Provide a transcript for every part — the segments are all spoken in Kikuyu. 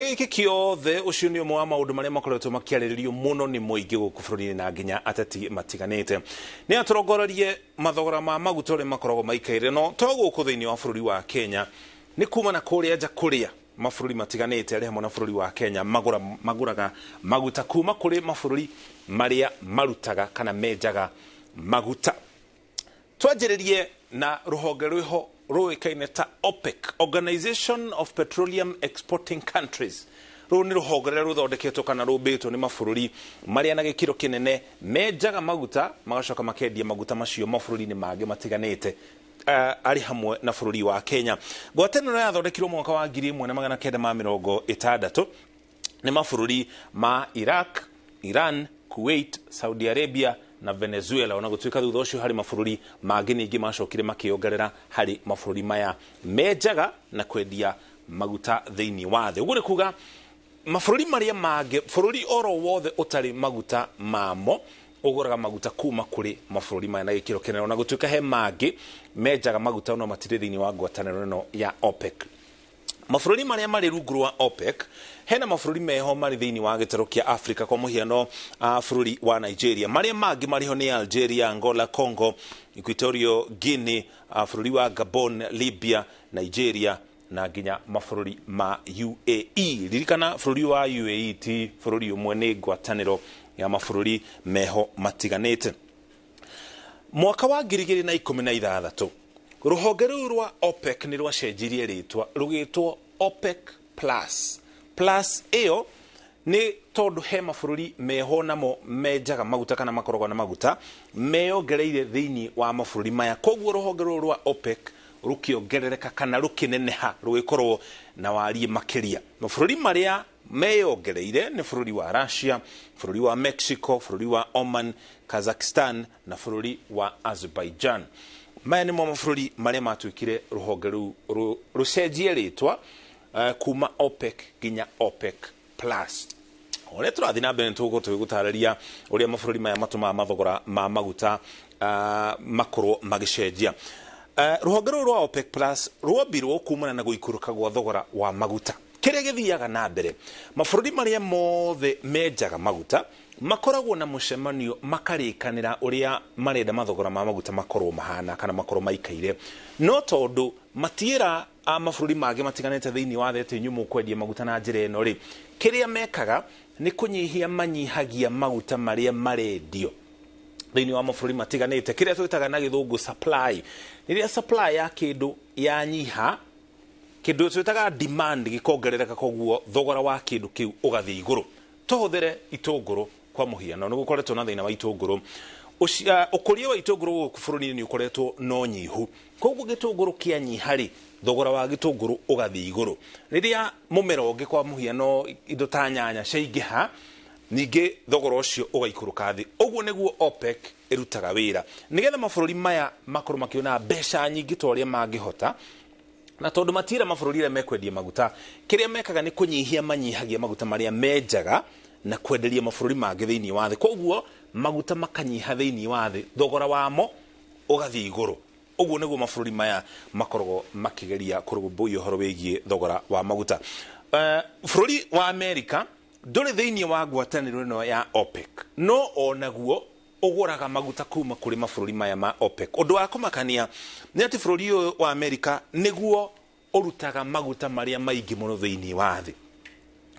Gĩkĩ kĩothe ũcio nĩ ũmwe wa maũndũ marĩa makoretwo makĩarĩrĩrio mũno nĩ mũingĩ gũkũ bũrũri-inĩ na nginya ateti matiganĩte. Nĩ atũrongorerie mathogora ma maguta ũrĩa makoragwo maikaire, no to gũkũ thĩinĩ wa bũrũri wa Kenya, nĩ kuma na kũrĩa nja kũrĩa mabũrũri matiganĩte arĩ hamwe na bũrũri wa Kenya magũraga maguta kuma kũrĩ mabũrũri marĩa marutaga kana menjaga maguta. Twanjĩrĩrie na rũhonge rwĩho rũĩkaine ta OPEC, Organization of Petroleum Exporting Countries. Rũrũ nĩ rũhonge rũrĩa rũthondeketwo kana rũmbĩtwo nĩ mabũrũri marĩa na gĩkĩro kĩnene menjaga maguta magacoka makendia maguta macio mabũrũri-inĩ mangĩ matiganĩte, arĩ hamwe na bũrũri wa Kenya. Ngwatanĩro yathondekirwo mwaka wa 1960 nĩ mabũrũri ma Iraq, Iran, Kuwait, Saudi Arabia na Venezuela. Ona gũtuĩka thutha ũcio harĩ mabũrũri mangĩ ningĩ macokire makĩongerera harĩ mabũrũri maya menjaga na kwendia maguta thĩinĩ wa thĩ. Ũguo nĩ kuga mabũrũri marĩa mangĩ, bũrũri oro wothe ũtarĩ maguta mamo ũgũraga maguta kuma kũrĩ mabũrũri maya na gĩkĩro kĩnene, ona gũtuĩka he mangĩ menjaga maguta no matirĩ thĩinĩ wa ngwatanĩro ĩno ya OPEC. Mabũrũri marĩa marĩ rungu rwa OPEC, hena mabũrũri meho marĩ thĩinĩ wa gĩtarũ kĩa Africa, kwa mũhiano bũrũri wa Nigeria. Marĩa mangĩ marĩho nĩ Algeria, Angola, Congo, Equatorial Guinea, bũrũri wa Gabon, Libya, Nigeria na nginya mabũrũri ma UAE. Ririkana bũrũri wa UAE ti bũrũri ũmwe, nĩ ngwatanĩro ya mabũrũri meho matiganĩte. Mwaka wa 2016 rũhonge rũu rwa OPEC nĩ rwacenjirie rĩtwa rũgĩtwo OPEC Plus. Plus ĩyo nĩ tondũ he mabũrũri meho namo menjaga maguta kana makoragwo na maguta meyongereire thĩinĩ wa mabũrũri maya, koguo rũhonge rũrũ rwa OPEC rũkĩongerereka kana rũkĩneneha rũgĩkorwo na wariĩ makĩria. Mabũrũri marĩa meyongereire nĩ bũrũri wa Russia, bũrũri wa Mexico, bũrũri wa Oman, Kazakhstan na bũrũri wa Azerbaijan. Maya nĩmo mabũrũri marĩa matuĩkire rũhonge rũu rũcenjie rĩtwa kuma OPEC nginya OPEC Plus. Ũrĩa tũrathiĩ na mbere nĩtũgũkorwo tũgĩgũtarĩria ũrĩa mabũrũri maya matũmaga mathogora ma maguta makorwo magĩcenjia. Rũhonge rũrũ rwa OPEC Plus rwombirwo kumana na gũikũrũka gwa thogora wa maguta. Kĩrĩa gĩthiaga na mbere, mabũrũri marĩa mothe menjaga maguta makoragwo na mũcemanio makarĩkanĩra ũrĩa marenda mathogora ma maguta makorwo mahana kana makorwo maikaire, no tondũ matiĩra mabũrũri mangĩ matiganĩte thĩinĩ wa thĩ atĩ inyuĩ mũkwendia maguta na njĩra ĩno rĩ, kĩrĩa mekaga nĩ kũnyihia manyihagia maguta marĩa marendio thĩinĩ wa mabũrũri matiganĩte, kĩrĩa twĩtaga na gĩthũngũ supply. Rĩrĩa supply ya kĩndũ yanyiha, kĩndũ twĩtaga demand gĩkongerereka, koguo thogora wa kĩndũ kĩu ũgathiĩ igũrũ. Tũhũthĩre itũngũrũ kwa mũhiano, nĩ gũkoretwo na thĩna wa itũngũrũ. Ũkũria wa itũngũrũ gũkũ bũrũri-inĩ nĩ ũkoretwo no nyihu, koguo gĩtũngũrũ kĩanyiha rĩ, thogora wa gĩtũngũrũ ũgathiĩ igũrũ. Rĩrĩa mũmera ũngĩ kwa mũhiano indo ta nyanya ciaingĩha, ningĩ thogora ũcio ũgaikũrũka thĩ. Ũguo nĩguo OPEC ĩrutaga wĩra, nĩgetha mabũrũri maya makorwo makĩona mbeca nyingĩ ta ũrĩa mangĩhota. Na tondũ matira mabũrũri arĩa mekwendia maguta, kĩrĩa mekaga nĩ kũnyihia manyihagia maguta marĩa menjaga na kwenderia mabũrũri mangĩ thĩinĩ wa thĩ, koguo maguta makanyiha thĩinĩ wa thĩ, thogora wamo ũgathiĩ igũrũ. Ũguo nĩguo mabũrũri maya makoragwo makĩgeria kũrũmbũiya ũhoro wĩgiĩ thogora wa maguta. Bũrũri wa Amerika ndũrĩ thĩinĩ wa ngwatanĩro ĩno ya OPEC, no onaguo ũgũraga maguta kuma kũrĩ mabũrũri maya ma OPEC. Ũndũ wa kũmakania nĩ atĩ bũrũri ũyũ wa Amerika nĩguo ũrutaga maguta marĩa maingĩ mũno thĩinĩ wa thĩ.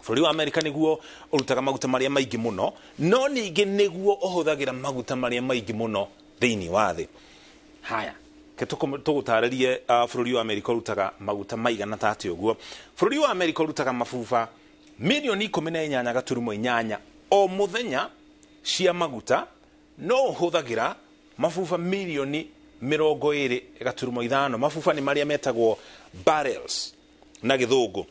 Bũrũri wa Amerika nĩguo ũrutaga maguta marĩa maingĩ mũno, no ningĩ nĩguo ũhũthagĩra maguta marĩa maingĩ mũno thĩinĩ wa thĩ. Haya, tũgũtarĩrie bũrũri wa Amerika ũrutaga maguta maigana ta atĩa ũguo. Bũrũri wa Amerika ũrutaga mabuba milioni 18.8 o mũthenya cia maguta, no ũhũthagĩra mabuba milioni 20.5. Mabuba nĩ marĩa metagwo barrels na gĩthũngũ.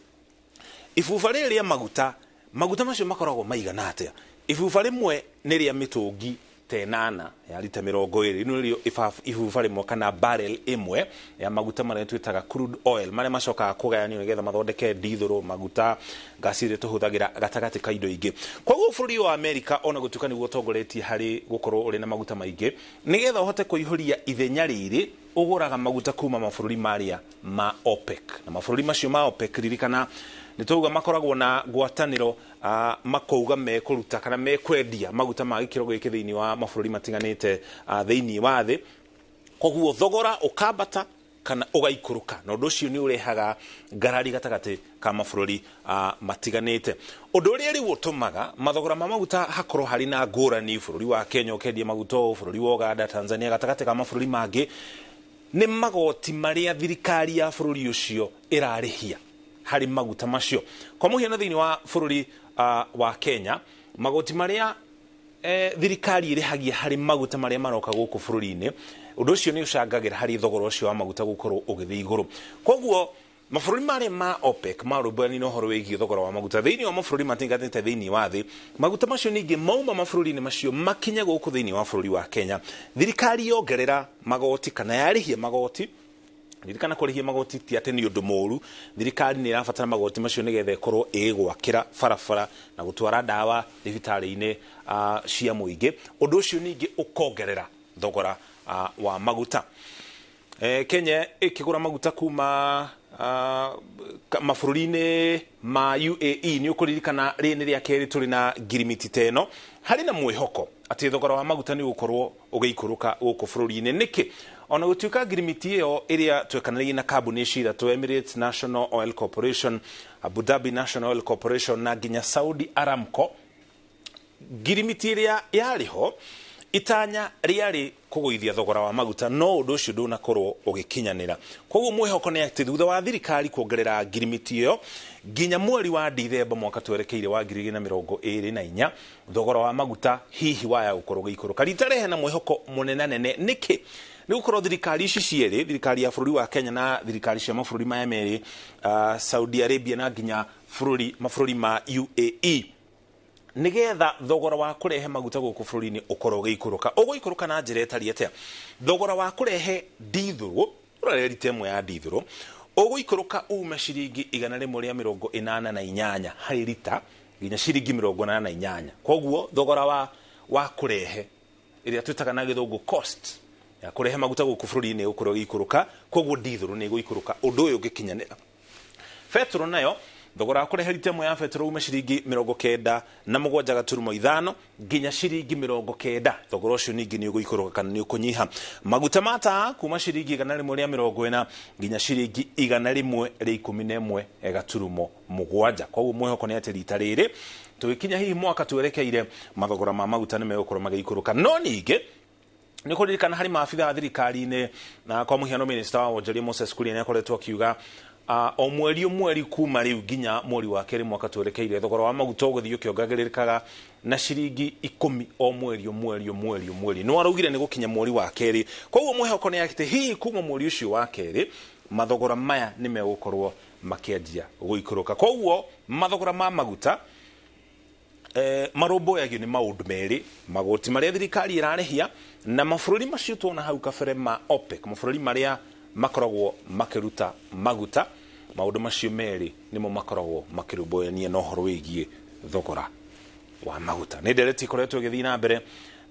Ibuba rĩrĩ rĩa maguta, maguta macio makoragwo maigana atĩa? Ibuba rĩmwe nĩ rĩa mĩtũngi ta 8 ya rita 20. Rĩu nĩrĩo ibuba rĩmwe kana barrel ĩmwe ya maguta marĩa twĩtaga crude oil, marĩa macokaga kũgayanio nĩgetha mathondeke ndithũrũ, maguta, ngasi iria tũhũthagĩra gatagatĩ ka indo ingĩ. Koguo bũrũri wa Amerika ona gũtuĩka nĩguo ũtongoretie harĩ gũkorwo ũrĩ na maguta maingĩ, nĩgetha ũhote kũihũria ithenya rĩrĩ Ũgũraga maguta kuma mabũrũri marĩa ma OPEC, na mabũrũri macio ma OPEC, ririkana nĩ twauga makoragwo na ngwatanĩro, makauga mekũruta kana mekwendia maguta ma gĩkĩro gĩkĩ thĩinĩ wa mabũrũri matiganĩte thĩinĩ wa thĩ. Koguo thogora ũkambata kana ũgaikũrũka, na ũndũ ũcio nĩ ũrehaga ngarari gatagatĩ ka mabũrũri matiganĩte. Ũndũ ũrĩa rĩu ũtũmaga mathogora ma maguta hakorwo harĩ na ngũrani, bũrũri wa Kenya ũkendia maguta ũũ, bũrũri wa Uganda, Tanzania, gatagatĩ ka mabũrũri mangĩ, nĩ magoti marĩa thirikari ya bũrũri ũcio ĩrarĩhia harĩ maguta macio. Kwa mũhiano, thĩinĩ wa bũrũri wa Kenya, magoti marĩa thirikari ĩrĩhagia harĩ maguta marĩa maroka gũkũ bũrũri-inĩ, ũndũ ũcio nĩ ũcangagĩra harĩ thogora ũcio wa maguta gũkorwo ũgĩthiĩ igũrũ. Koguo mabũrũri marĩa ma OPEC marũmbũyania na ũhoro wĩgiĩ thogora wa maguta thĩinĩ wa mabũrũri matiganĩte thĩinĩ wa thĩ. Maguta macio ningĩ mauma mabũrũri-inĩ macio makinye gũkũ thĩinĩ wa bũrũri wa Kenya, thirikari yongerera magoti kana yarĩhia magoti. Ririkana, kũrĩhia magoti ti atĩ nĩ ũndũ mũũru. Thirikari nĩ ĩrabatara magoti macio nĩgetha ĩkorwo ĩgĩgwakĩra barabara na gũtwara ndawa thibitarĩ-inĩ cia mũingĩ. Ũndũ ũcio ningĩ ũkongerera thogora wa maguta. Kenya ĩkĩgũra maguta kuma mabũrũri-inĩ ma UAE, nĩ ũkũririkana rĩrĩ nĩ rĩa kerĩ tũrĩ na ngirimiti ta ĩno. Harĩ na mwĩhoko atĩ thogora wa maguta nĩ ũgũkorwo ũgĩikũrũka gũkũ bũrũri-inĩ. Nĩkĩ? Ona gũtuĩka ngirimiti ĩyo ĩrĩa twekanĩrĩire na kambuni ici ithatũ, Emirates National Oil Corporation, Abu Dhabi National Oil Corporation na nginya Saudi Aramco, ngirimiti ĩrĩa yarĩ ho, itanya rĩarĩ kũgũithia thogora wa maguta, no ũndũ ũcio ndũnakorwo ũgĩkinyanĩra. Koguo mwĩhoko nĩ atĩ thutha wa thirikari kuongerera ngirimiti ĩyo nginya mweri wa Dithemba mwaka twerekeire wa 2024, thogora wa maguta hihi waya gũkorwo ũgĩikũrũka. Rita rehe na mwĩhoko mũnenanene nĩkĩ? Nĩ gũkorwo thirikari ici cierĩ, thirikari ya bũrũri wa Kenya na thirikari cia mabũrũri maya merĩ, Saudi Arabia na nginya bũrũri mabũrũri ma UAE, nigetha thogora wa kũrehe maguta gũkũ bũrũri-inĩ ũkorwo ũgĩikũrũka. Ũgũikũrũka na njĩra ĩtariĩ atĩa? Thogora wa kũrehe ndithũrũ, ũrare rita ĩmwe ya ndithũrũ, ũgũikũrũka ume ciringi 188 harĩ rita nginya ciringi 88. Koguo thogora wa kũrehe, ĩrĩa twĩtaga na gĩthũngũ cost ya kũrehe maguta gũkũ bũrũri-inĩ, ũgũkorwo ũgĩikũrũka. Koguo ndithũrũ nĩ ĩgũikũrũka ũndũ ũyũ ũngĩkinyanĩra. Betũrũ nayo, thogora wa kũrehe rita ĩmwe ya betũrũ ume ciringi 97.5 nginya ciringi 90. Thogora ũcio ningĩ nĩ ũgũikũrũka kana nĩ ũkũnyiha. Maguta ma taa kuma ciringi 140 nginya ciringi 111.7. Koguo mwĩhoko nĩ atĩ rita rĩrĩ tũgĩkinya hihi mwaka twerekeire, mathogora ma maguta nĩ megũkorwo magĩikũrũka. No ningĩ nĩ kũririkana harĩ maabitha a thirikari-inĩ, na kwa mũhiano minista wa wonjoria Moses Kuria nĩ akoretwo akiuga o mweri o mweri kuma rĩu nginya mweri wa kerĩ mwaka twerekeire, thogora wa maguta ũgũthiĩ ũkĩongagĩrĩrĩkaga na ciringi 10 o mweri o mweri o mweri o mweri. No araugire nĩ gũkinya mweri wa kerĩ. Koguo mwĩhoko nĩ atĩ hihi kuma mweri ũcio wa kerĩ mathogora maya nĩ megũkorwo makĩanjia gũikũrũka. Koguo mathogora ma maguta marũmbũyagio nĩ maũndũ merĩ: magoti marĩa thirikari ĩrarĩhia na mabũrũri macio tuona hau kabere ma OPEC, mabũrũri marĩa makoragwo makĩruta maguta. Maũndũ macio merĩ nĩmo makoragwo makĩrũmbũyania na ũhoro wĩgiĩ thogora wa maguta. Nĩ ndereti ikoretwo ĩgĩthiĩ na mbere,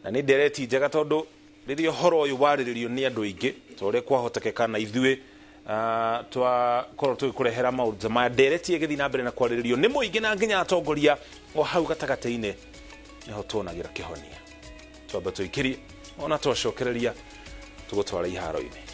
na nĩ ndereti njega, tondũ rĩrĩa ũhoro ũyũ warĩrĩrio nĩ andũ aingĩ ta ũrĩa kwahotekeka na ithuĩ twakorwo tũgĩkũrehera maũndũ ta maya, ndereti ĩgĩthiĩ na mbere na kwarĩrĩrio nĩ mũingĩ na nginya atongoria o hau gatagatĩ-inĩ, nĩho tuonagĩra kĩhonia. Twamba tũikĩrie, ona twacokereria tũgũtwara iharo-inĩ.